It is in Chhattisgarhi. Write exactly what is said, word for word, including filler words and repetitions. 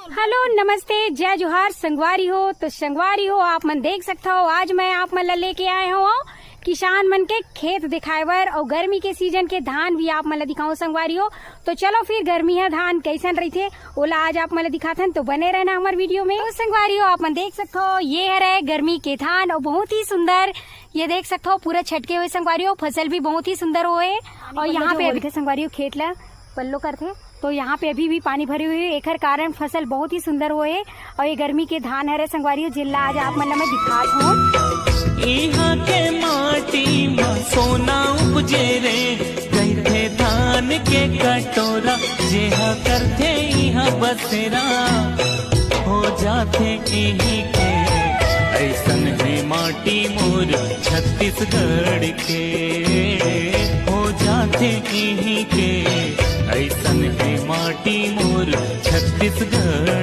हेलो, नमस्ते, जय जोहार संगवारी हो। तो संगवारी हो, आप मन देख सकत हो, आज मैं आप मन ला लेके आए हव किसान मन के खेत दिखाए बर, अउ गर्मी के सीजन के धान भी आप मन ला दिखाओ संगवारी हो। तो चलो फिर, गर्मी ह धान कैसन रहिथे, ओला आज आप मन ला दिखाथन, तो बने रहना हमर वीडियो में। तो संगवारी हो, आप मन देख सकत हो, ये हरे गर्मी के धान, अउ बहुत ही सुंदर, ये देख सकत हो, पूरा छटके हुए संगवारी हो, फसल भी बहुत ही सुंदर होए। अउ यहाँ पे अभी संगवारी हो, खेत ला पल्लो करथे, तो यहाँ पे अभी भी पानी भरे हुए हे, एखर कारण फसल बहुत ही सुंदर होए हे। अउ ये गर्मी के धान हरे संगवारी हो, जेला आज आप मन ला मैं दिखात हूँ। इहाँ के माटी म सोना उपजे रे, कहिथे धान के कटोरा, जेहा करथे इहाँ बसेरा, हो जाथे इहीं के। ऐसन हे माटी मोर छत्तीसगढ़ के, हो जाथे इहीं के। ऐसन हे माटी मोर छत्तीसगढ़